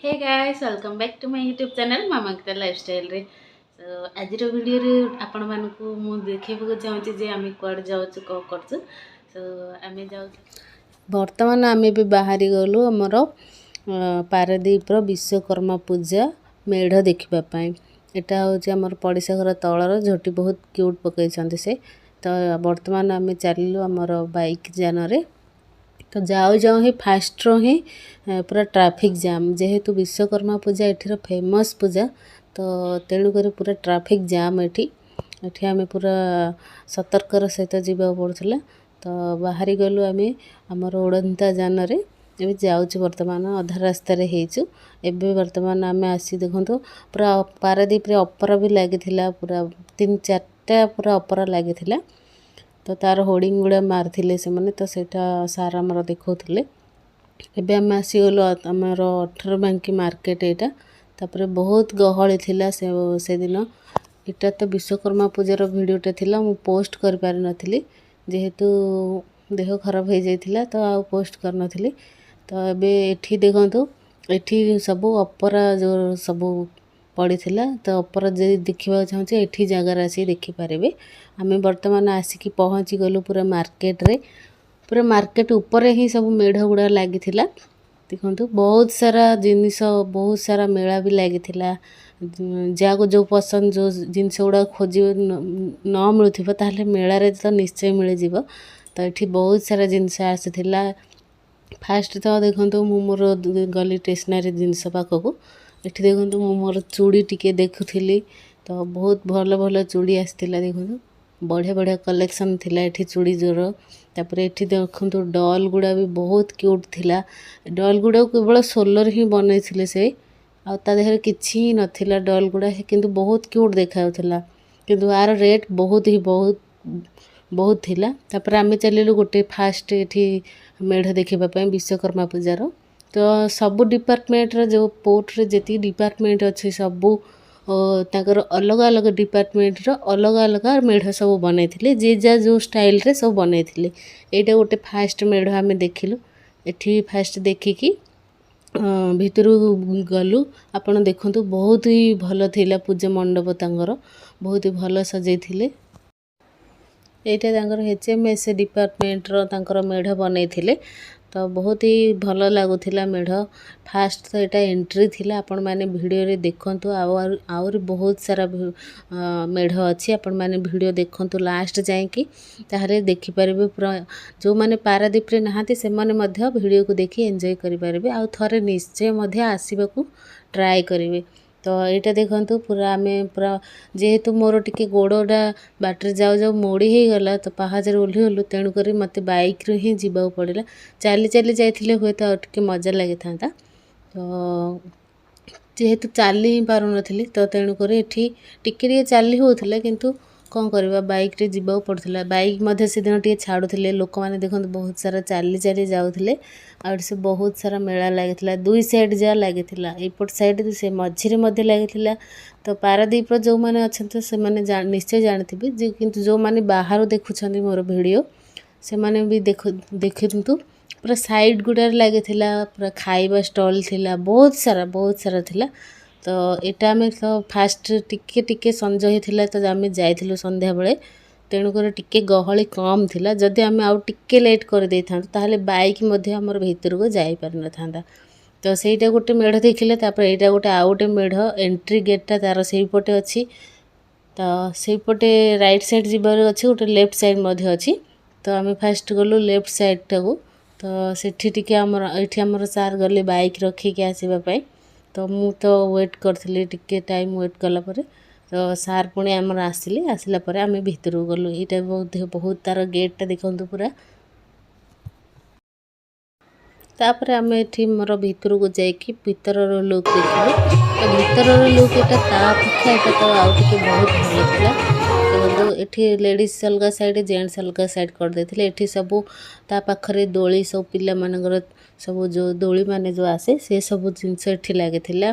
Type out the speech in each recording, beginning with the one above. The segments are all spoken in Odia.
Hey guys, welcome back to my YouTube channel ମାମାଙ୍କିତା ଲାଇଫଷ୍ଟାଇଲରେ। ତ ଆଜିର ଭିଡ଼ିଓରେ ଆପଣମାନଙ୍କୁ ମୁଁ ଦେଖେଇବାକୁ ଚାହୁଁଛି ଯେ ଆମେ କୁଆଡ଼େ ଯାଉଛୁ, କ'ଣ କରୁଛୁ। ତ ଆମେ ଯାଉଛୁ ବର୍ତ୍ତମାନ, ଆମେ ବି ବାହାରି ଗଲୁ ଆମର ପାରାଦ୍ୱୀପର ବିଶ୍ୱକର୍ମା ପୂଜା ମେଢ଼ ଦେଖିବା ପାଇଁ। ଏଇଟା ହେଉଛି ଆମର ପଡ଼ିଶା ଘର ତଳର ଝୋଟି, ବହୁତ କ୍ୟୁଟ୍ ପକାଇଛନ୍ତି ସେ। ତ ବର୍ତ୍ତମାନ ଆମେ ଚାଲିଲୁ ଆମର ବାଇକ୍ ଯାନରେ। ତ ଯାଉ ଯାଉ ହିଁ ଫାଷ୍ଟରୁ ହିଁ ପୁରା ଟ୍ରାଫିକ୍ ଜାମ୍। ଯେହେତୁ ବିଶ୍ୱକର୍ମା ପୂଜା ଏଠିର ଫେମସ୍ ପୂଜା, ତ ତେଣୁକରି ପୁରା ଟ୍ରାଫିକ୍ ଜାମ୍ ଏଠି। ଏଠି ଆମେ ପୁରା ସତର୍କର ସହିତ ଯିବାକୁ ପଡ଼ୁଥିଲା। ତ ବାହାରି ଗଲୁ ଆମେ ଆମର ଉଡ଼ନ୍ତା ଯାନରେ। ଏବେ ଯାଉଛୁ, ବର୍ତ୍ତମାନ ଅଧା ରାସ୍ତାରେ ହେଇଛୁ। ଏବେ ବର୍ତ୍ତମାନ ଆମେ ଆସି ଦେଖନ୍ତୁ, ପୁରା ପାରାଦ୍ୱୀପରେ ଅପେରା ବି ଲାଗିଥିଲା। ପୁରା ତିନି ଚାରିଟା ପୁରା ଅପେରା ଲାଗିଥିଲା। ତ ତାର ହୋର୍ଡ଼ିଂ ଗୁଡ଼ା ମାରିଥିଲେ ସେମାନେ, ତ ସେଇଟା ସାର୍ ଆମର ଦେଖାଉଥିଲେ। ଏବେ ଆମେ ଆସିଗଲୁ ଆମର 18 ବାଙ୍କି ମାର୍କେଟ ଏଇଟା। ତାପରେ ବହୁତ ଗହଳି ଥିଲା ସେ ସେଦିନ। ଏଇଟା ତ ବିଶ୍ୱକର୍ମା ପୂଜାର ଭିଡ଼ିଓଟା ଥିଲା, ମୁଁ ପୋଷ୍ଟ କରିପାରିନଥିଲି, ଯେହେତୁ ଦେହ ଖରାପ ହେଇଯାଇଥିଲା, ତ ଆଉ ପୋଷ୍ଟ କରିନଥିଲି। ତ ଏବେ ଏଠି ଦେଖନ୍ତୁ, ଏଠି ସବୁ ଅପେରା ଯେଉଁ ସବୁ ପଡ଼ିଥିଲା। ତ ଅପେରା ଯଦି ଦେଖିବାକୁ ଚାହୁଁଛେ, ଏଠି ଜାଗାରେ ଆସିକି ଦେଖିପାରିବେ। ଆମେ ବର୍ତ୍ତମାନ ଆସିକି ପହଞ୍ଚିଗଲୁ ପୁରା ମାର୍କେଟରେ। ପୁରା ମାର୍କେଟ ଉପରେ ହିଁ ସବୁ ମେଢ଼ ଗୁଡ଼ା ଲାଗିଥିଲା। ଦେଖନ୍ତୁ, ବହୁତ ସାରା ଜିନିଷ, ବହୁତ ସାରା ମେଳା ବି ଲାଗିଥିଲା। ଯାହାକୁ ଯେଉଁ ପସନ୍ଦ, ଯେଉଁ ଜିନିଷ ଗୁଡ଼ାକ ଖୋଜିବ ନ ମିଳୁଥିବ, ତାହେଲେ ମେଳାରେ ତ ନିଶ୍ଚୟ ମିଳିଯିବ। ତ ଏଠି ବହୁତ ସାରା ଜିନିଷ ଆସିଥିଲା। ଫାଷ୍ଟ ତ ଦେଖନ୍ତୁ, ମୁଁ ମୋର ଗଲି ଷ୍ଟେସନାରୀ ଜିନିଷ ପାଖକୁ। ଏଠି ଦେଖନ୍ତୁ, ମୁଁ ମୋର ଚୁଡ଼ି ଟିକେ ଦେଖୁଥିଲି। ତ ବହୁତ ଭଲ ଭଲ ଚୁଡ଼ି ଆସିଥିଲା। ଦେଖନ୍ତୁ, ବଢ଼ିଆ ବଢ଼ିଆ କଲେକ୍ସନ୍ ଥିଲା ଏଠି ଚୁଡ଼ି ଜୋର। ତାପରେ ଏଠି ଦେଖନ୍ତୁ, ଡଲ୍ ଗୁଡ଼ା ବି ବହୁତ କ୍ୟୁଟ୍ ଥିଲା। ଡଲ୍ ଗୁଡ଼ାକୁ କେବଳ ସୋଲରେ ହିଁ ବନେଇଥିଲେ ସେ, ଆଉ ତା ଦେହରେ କିଛି ହିଁ ନଥିଲା। ଡଲ୍ ଗୁଡ଼ା କିନ୍ତୁ ବହୁତ କ୍ୟୁଟ୍ ଦେଖାଯାଉଥିଲା, କିନ୍ତୁ ଆର ରେଟ୍ ବହୁତ ହିଁ ବହୁତ ବହୁତ ଥିଲା। ତାପରେ ଆମେ ଚାଲିଲୁ ଗୋଟେ ଫାଷ୍ଟ ଏଠି ମେଢ଼ ଦେଖିବା ପାଇଁ ବିଶ୍ୱକର୍ମା ପୂଜାର। ତ ସବୁ ଡିପାର୍ଟମେଣ୍ଟର, ଯେଉଁ ପୋର୍ଟରେ ଯେତିକି ଡିପାର୍ଟମେଣ୍ଟ ଅଛି, ସବୁ ତାଙ୍କର ଅଲଗା ଅଲଗା ଡିପାର୍ଟମେଣ୍ଟର ଅଲଗା ଅଲଗା ମେଢ଼ ସବୁ ବନେଇଥିଲେ। ଯିଏ ଯାହା ଯେଉଁ ଷ୍ଟାଇଲରେ ସବୁ ବନେଇଥିଲେ। ଏଇଟା ଗୋଟେ ଫାଷ୍ଟ ମେଢ଼ ଆମେ ଦେଖିଲୁ। ଏଠି ଫାଷ୍ଟ ଦେଖିକି ଭିତରକୁ ଗଲୁ। ଆପଣ ଦେଖନ୍ତୁ, ବହୁତ ହି ଭଲ ଥିଲା ପୂଜା ମଣ୍ଡପ ତାଙ୍କର, ବହୁତ ହି ଭଲ ସଜେଇଥିଲେ। ଏଇଟା ତାଙ୍କର ଏଚ୍ ଏମ୍ ଏସ୍ ଡିପାର୍ଟମେଣ୍ଟର ତାଙ୍କର ମେଢ଼ ବନେଇଥିଲେ। ତ ବହୁତ ହି ଭଲ ଲାଗୁଥିଲା ମେଢ଼। ଫାଷ୍ଟ ତ ଏଇଟା ଏଣ୍ଟ୍ରି ଥିଲା। ଆପଣମାନେ ଭିଡ଼ିଓରେ ଦେଖନ୍ତୁ, ଆଉ ଆହୁରି ବହୁତ ସାରା ମେଢ଼ ଅଛି। ଆପଣମାନେ ଭିଡ଼ିଓ ଦେଖନ୍ତୁ ଲାଷ୍ଟ ଯାଇକି, ତାହେଲେ ଦେଖିପାରିବେ ପୁରା। ଯେଉଁମାନେ ପାରାଦ୍ୱୀପରେ ନାହାନ୍ତି, ସେମାନେ ମଧ୍ୟ ଭିଡ଼ିଓକୁ ଦେଖି ଏନ୍ଜୟ କରିପାରିବେ, ଆଉ ଥରେ ନିଶ୍ଚୟ ମଧ୍ୟ ଆସିବାକୁ ଟ୍ରାଏ କରିବେ। ତ ଏଇଟା ଦେଖନ୍ତୁ, ପୁରା ଆମେ ପୁରା, ଯେହେତୁ ମୋର ଟିକେ ଗୋଡ଼ଟା ବାଟରେ ଯାଉ ଯାଉ ମୋଡ଼ି ହେଇଗଲା, ତ ପାହାଚରେ ଓହ୍ଲିଗଲୁ, ତେଣୁକରି ମୋତେ ବାଇକ୍ରୁ ହିଁ ଯିବାକୁ ପଡ଼ିଲା। ଚାଲି ଚାଲି ଯାଇଥିଲେ ହୁଏତ ଆଉ ଟିକେ ମଜା ଲାଗିଥାନ୍ତା। ତ ଯେହେତୁ ଚାଲି ହିଁ ପାରୁନଥିଲି, ତ ତେଣୁକରି ଏଠି ଟିକେ ଟିକେ ଚାଲି ହେଉଥିଲା, କିନ୍ତୁ କ'ଣ କରିବା, ବାଇକ୍ରେ ଯିବାକୁ ପଡ଼ୁଥିଲା। ବାଇକ୍ ମଧ୍ୟ ସେଦିନ ଟିକେ ଛାଡ଼ୁଥିଲେ। ଲୋକମାନେ ଦେଖନ୍ତୁ, ବହୁତ ସାରା ଚାଲି ଚାଲି ଯାଉଥିଲେ। ଆଉ ଏଠି ସେ ବହୁତ ସାରା ମେଳା ଲାଗିଥିଲା, ଦୁଇ ସାଇଡ଼୍ ଯାହା ଲାଗିଥିଲା। ଏଇପଟ ସାଇଡ଼୍, ସେ ମଝିରେ ମଧ୍ୟ ଲାଗିଥିଲା। ତ ପାରାଦ୍ୱୀପର ଯେଉଁମାନେ ଅଛନ୍ତି, ସେମାନେ ନିଶ୍ଚୟ ଜାଣିଥିବେ ଯେ, କିନ୍ତୁ ଯେଉଁମାନେ ବାହାରୁ ଦେଖୁଛନ୍ତି ମୋର ଭିଡ଼ିଓ, ସେମାନେ ବି ଦେଖନ୍ତୁ। ପୁରା ସାଇଡ଼୍ ଗୁଡ଼ାରେ ଲାଗିଥିଲା, ପୁରା ଖାଇବା ଷ୍ଟଲ୍ ଥିଲା, ବହୁତ ସାରା ବହୁତ ସାରା ଥିଲା। ତ ଏଇଟା ଆମେ ତ ଫାଷ୍ଟ ଟିକେ ଟିକେ ସଞ୍ଜ ହେଇଥିଲା, ତ ଆମେ ଯାଇଥିଲୁ ସନ୍ଧ୍ୟାବେଳେ, ତେଣୁକରି ଟିକେ ଗହଳି କମ୍ ଥିଲା। ଯଦି ଆମେ ଆଉ ଟିକେ ଲେଟ୍ କରିଦେଇଥାନ୍ତୁ, ତାହେଲେ ବାଇକ୍ ମଧ୍ୟ ଆମର ଭିତରକୁ ଯାଇପାରିନଥାନ୍ତା। ତ ସେଇଟା ଗୋଟେ ମେଢ଼ ଦେଖିଲେ। ତାପରେ ଏଇଟା ଗୋଟେ ଆଉ ଗୋଟେ ମେଢ଼। ଏଣ୍ଟ୍ରି ଗେଟ୍ଟା ତା'ର ସେଇପଟେ ଅଛି। ତ ସେଇପଟେ ରାଇଟ୍ ସାଇଡ଼୍ ଯିବାର ଅଛି, ଗୋଟେ ଲେଫ୍ଟ ସାଇଡ଼୍ ମଧ୍ୟ ଅଛି। ତ ଆମେ ଫାଷ୍ଟ ଗଲୁ ଲେଫ୍ଟ ସାଇଡ଼୍ଟାକୁ। ତ ସେଠି ଟିକେ ଆମର, ଏଇଠି ଆମର ସାର୍ ଗଲେ ବାଇକ୍ ରଖିକି ଆସିବା ପାଇଁ। ତ ମୁଁ ତ ୱେଟ୍ କରିଥିଲି ଟିକେ ଟାଇମ୍। ୱେଟ୍ କଲା ପରେ ତ ସାର୍ ପୁଣି ଆମର ଆସିଲେ। ଆସିଲା ପରେ ଆମେ ଭିତରକୁ ଗଲୁ। ଏଇଟା ବହୁତ ବହୁତ ତା'ର ଗେଟ୍ଟା ଦେଖନ୍ତୁ ପୁରା। ତାପରେ ଆମେ ଏଠି ମୋର ଭିତରକୁ ଯାଇକି ଭିତରର ଲୁକ୍ ଦେଖିଲୁ। ତ ଭିତରର ଲୁକ୍ ଏଇଟା ତା ଅପେକ୍ଷା ଏଇଟା ତ ଆଉ ଟିକେ ବହୁତ ଭଲ ଥିଲା। ଦେଖନ୍ତୁ, ଏଠି ଲେଡ଼ିଜ୍ ଅଲଗା ସାଇଡ଼୍, ଜେଣ୍ଟସ୍ ଅଲଗା ସାଇଡ଼୍ କରିଦେଇଥିଲେ। ଏଠି ସବୁ ତା ପାଖରେ ଦୋଳି ସବୁ, ପିଲାମାନଙ୍କର ସବୁ ଯେଉଁ ଦୋଳି ମାନେ ଯେଉଁ ଆସେ, ସେ ସବୁ ଜିନିଷ ଏଠି ଲାଗିଥିଲା।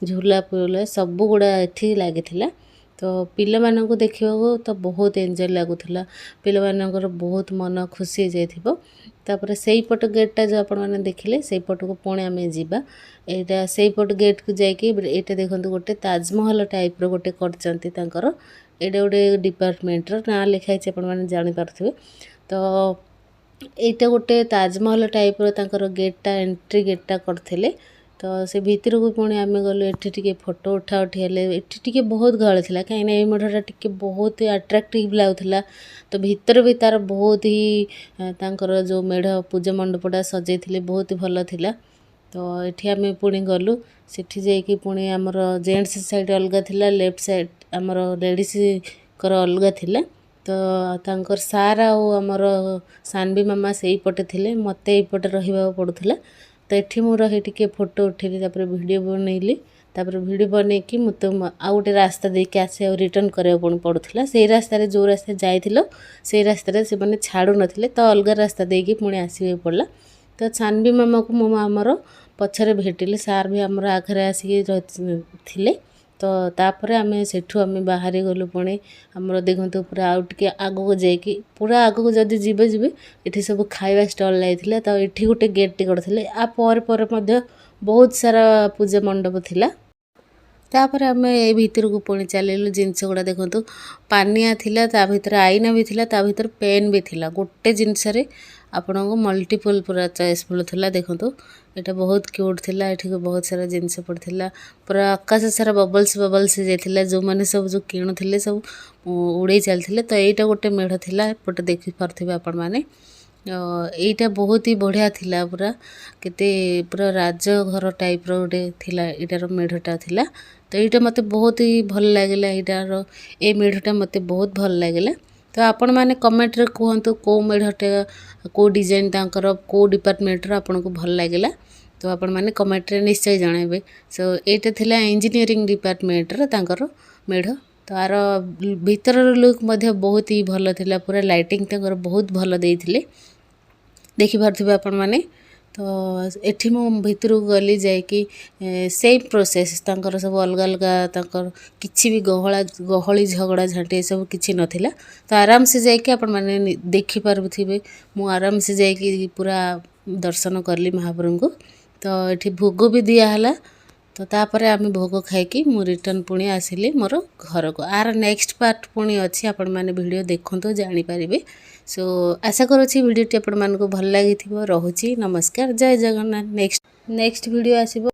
ଝୁଲା ଫୁଲା ସବୁ ଗୁଡ଼ା ଏଠି ଲାଗିଥିଲା। ତ ପିଲାମାନଙ୍କୁ ଦେଖିବାକୁ ତ ବହୁତ ଏନ୍ଜୟ ଲାଗୁଥିଲା। ପିଲାମାନଙ୍କର ବହୁତ ମନ ଖୁସି ହେଇଯାଇଥିବ। ତାପରେ ସେଇପଟ ଗେଟ୍ଟା ଯେଉଁ ଆପଣମାନେ ଦେଖିଲେ, ସେଇପଟକୁ ପୁଣି ଆମେ ଯିବା। ଏଇଟା ସେଇପଟ ଗେଟ୍କୁ ଯାଇକି ଏଇଟା ଦେଖନ୍ତୁ, ଗୋଟେ ତାଜମହଲ ଟାଇପ୍ର ଗୋଟେ କରିଛନ୍ତି ତାଙ୍କର। ଏଇଟା ଗୋଟେ ଡିପାର୍ଟମେଣ୍ଟର ନାଁ ଲେଖା ହେଇଛି, ଆପଣମାନେ ଜାଣିପାରୁଥିବେ। ତ ଏଇଟା ଗୋଟେ ତାଜମହଲ ଟାଇପ୍ର ତାଙ୍କର ଗେଟ୍ଟା, ଏଣ୍ଟ୍ରି ଗେଟ୍ଟା କରିଥିଲେ। ତ ସେ ଭିତରକୁ ପୁଣି ଆମେ ଗଲୁ। ଏଠି ଟିକେ ଫଟୋ ଉଠା ଉଠି ହେଲେ। ଏଠି ଟିକେ ବହୁତ ଗହଳି ଥିଲା, କାହିଁକିନା ଏଇ ମେଢ଼ଟା ଟିକେ ବହୁତ ଆଟ୍ରାକ୍ଟିଭ୍ ଲାଗୁଥିଲା। ତ ଭିତରେ ବି ତା'ର ବହୁତ ହି ତାଙ୍କର ଯେଉଁ ମେଢ଼ ପୂଜା ମଣ୍ଡପଟା ସଜେଇଥିଲେ, ବହୁତ ଭଲ ଥିଲା। ତ ଏଠି ଆମେ ପୁଣି ଗଲୁ। ସେଠି ଯାଇକି ପୁଣି ଆମର ଜେଣ୍ଟସ୍ ସାଇଡ଼୍ ଅଲଗା ଥିଲା, ଲେଫ୍ଟ ସାଇଡ଼୍ ଆମର ଲେଡ଼ିଜ୍ଙ୍କର ଅଲଗା ଥିଲା। ତ ତାଙ୍କର ସାର୍ ଆଉ ଆମର ସାନଭି ମାମା ସେଇପଟେ ଥିଲେ, ମୋତେ ଏଇପଟେ ରହିବାକୁ ପଡ଼ୁଥିଲା। ତ ଏଠି ମୁଁ ରହି ଟିକେ ଫଟୋ ଉଠେଇଲି, ତାପରେ ଭିଡ଼ିଓ ବନେଇଲି। ତାପରେ ଭିଡ଼ିଓ ବନେଇକି ମୁଁ ତ ଆଉ ଗୋଟେ ରାସ୍ତା ଦେଇକି ଆସିବାକୁ, ରିଟର୍ଣ୍ଣ କରିବାକୁ ପୁଣି ପଡ଼ୁଥିଲା। ସେଇ ରାସ୍ତାରେ, ଯେଉଁ ରାସ୍ତାରେ ଯାଇଥିଲ, ସେଇ ରାସ୍ତାରେ ସେମାନେ ଛାଡ଼ୁନଥିଲେ। ତ ଅଲଗା ରାସ୍ତା ଦେଇକି ପୁଣି ଆସିବାକୁ ପଡ଼ିଲା। ତ ସାନଭି ମାମାକୁ ମୁଁ ଆମର ପଛରେ ଭେଟିଲି, ସାର୍ ବି ଆମର ଆଗରେ ଆସିକି ଥିଲେ। ତ ତାପରେ ଆମେ ସେଠୁ ଆମେ ବାହାରି ଗଲୁ ପୁଣି। ଆମର ଦେଖନ୍ତୁ, ପୁରା ଆଉ ଟିକେ ଆଗକୁ ଯାଇକି, ପୁରା ଆଗକୁ ଯଦି ଯିବେ ଯିବେ, ଏଠି ସବୁ ଖାଇବା ଷ୍ଟଲ୍ ଲାଗିଥିଲା। ତ ଏଠି ଗୋଟେ ଗେଟ୍ଟେ କରିଥିଲେ। ଆ ପରେ ପରେ ମଧ୍ୟ ବହୁତ ସାରା ପୂଜା ମଣ୍ଡପ ଥିଲା। ତାପରେ ଆମେ ଏଇ ଭିତରକୁ ପୁଣି ଚାଲିଲୁ। ଜିନିଷ ଗୁଡ଼ା ଦେଖନ୍ତୁ, ପାନିଆ ଥିଲା, ତା ଭିତରେ ଆଇନା ବି ଥିଲା, ତା ଭିତରେ ପେନ୍ ବି ଥିଲା। ଗୋଟେ ଜିନିଷରେ ଆପଣଙ୍କୁ ମଲ୍ଟିପୁଲ୍ ପୁରା ଚଏସ୍ ମିଳୁଥିଲା। ଦେଖନ୍ତୁ, ଏଇଟା ବହୁତ କ୍ୟୁଟ୍ ଥିଲା। ଏଠିକୁ ବହୁତ ସାରା ଜିନିଷ ପଡ଼ିଥିଲା। ପୁରା ଆକାଶ ସାରା ବବଲ୍ସ ବବଲ୍ସ ହେଇଯାଇଥିଲା। ଯେଉଁମାନେ ସବୁ ଯେଉଁ କିଣୁଥିଲେ, ସବୁ ଉଡ଼େଇ ଚାଲିଥିଲେ। ତ ଏଇଟା ଗୋଟେ ମେଢ଼ ଥିଲା, ଏପଟେ ଦେଖିପାରୁଥିବେ ଆପଣମାନେ। ଏଇଟା ବହୁତ ହି ବଢ଼ିଆ ଥିଲା। ପୁରା କେତେ ପୁରା ରାଜଘର ଟାଇପ୍ର ଗୋଟେ ଥିଲା, ଏଇଟାର ମେଢ଼ଟା ଥିଲା। ତ ଏଇଟା ମୋତେ ବହୁତ ହି ଭଲ ଲାଗିଲା। ଏଇ ମେଢ଼ଟା ମୋତେ ବହୁତ ଭଲ ଲାଗିଲା। ତ ଆପଣମାନେ କମେଣ୍ଟରେ କୁହନ୍ତୁ, କେଉଁ ମେଢ଼ଟା, କେଉଁ ଡିଜାଇନ୍ ତାଙ୍କର, କେଉଁ ଡିପାର୍ଟମେଣ୍ଟର ଆପଣଙ୍କୁ ଭଲ ଲାଗିଲା। ତ ଆପଣମାନେ କମେଣ୍ଟରେ ନିଶ୍ଚୟ ଜଣାଇବେ। ସୋ ଏଇଟା ଥିଲା ଇଞ୍ଜିନିୟରିଂ ଡିପାର୍ଟମେଣ୍ଟର ତାଙ୍କର ମେଢ଼। ତ ଆର ଭିତରର ଲୁକ୍ ମଧ୍ୟ ବହୁତ ହି ଭଲ ଥିଲା। ପୁରା ଲାଇଟିଂ ତାଙ୍କର ବହୁତ ଭଲ ଦେଇଥିଲେ, ଦେଖିପାରୁଥିବେ ଆପଣମାନେ। ତ ଏଠି ମୁଁ ଭିତରକୁ ଗଲି। ଯାଇକି ସେମ୍ ପ୍ରୋସେସ୍ ତାଙ୍କର ସବୁ ଅଲଗା ଅଲଗା। ତାଙ୍କର କିଛି ବି ଗହଳି, ଝଗଡ଼ା ଝାଣ୍ଟି ଏସବୁ କିଛି ନଥିଲା। ତ ଆରାମସେ ଯାଇକି ଆପଣମାନେ ଦେଖିପାରୁଥିବେ, ମୁଁ ଆରାମସେ ଯାଇକି ପୁରା ଦର୍ଶନ କଲି ମହାପ୍ରଭୁଙ୍କୁ। ତ ଏଠି ଭୋଗ ବି ଦିଆହେଲା। ତ ତାପରେ ଆମେ ଭୋଗ ଖାଇକି ମୁଁ ରିଟର୍ଣ୍ଣ ପୁଣି ଆସିଲି ମୋର ଘରକୁ। ଆର ନେକ୍ସଟ ପାର୍ଟ ପୁଣି ଅଛି, ଆପଣମାନେ ଭିଡ଼ିଓ ଦେଖନ୍ତୁ, ଜାଣିପାରିବେ। ସୋ ଆଶା କରୁଛି ଭିଡ଼ିଓଟି ଆପଣମାନଙ୍କୁ ଭଲ ଲାଗିଥିବ। ରହୁଛି, ନମସ୍କାର, ଜୟ ଜଗନ୍ନାଥ। ନେକ୍ସଟ ଭିଡ଼ିଓ ଆସିବ।